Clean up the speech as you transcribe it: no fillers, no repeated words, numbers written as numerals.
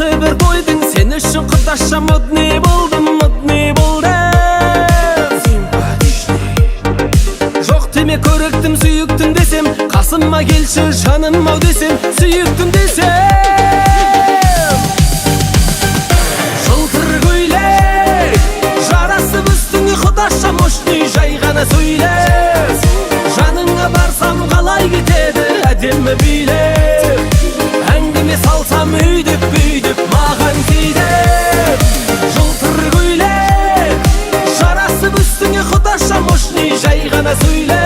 Осы бір тойдың сен үшін, құдаша, модный болдым, модный болдым. Симпатичный. Жоқ деме, көріктім, сүйіктім десем, қасыма келші, жаным ау десем, сүйіктім десем. Жылтыр көйлек жарасып үстіңе, құдаша, мощный, жай ғана сөйлеп. Жаныңа барсам, қалай кетеді әдемі билеп? Әңгіме салсам, өйдіп бүйдіп маған тиді. Жылтыр көйлек жарасып үстіңе, құдаша, мощный, жай ғана сөйлеп.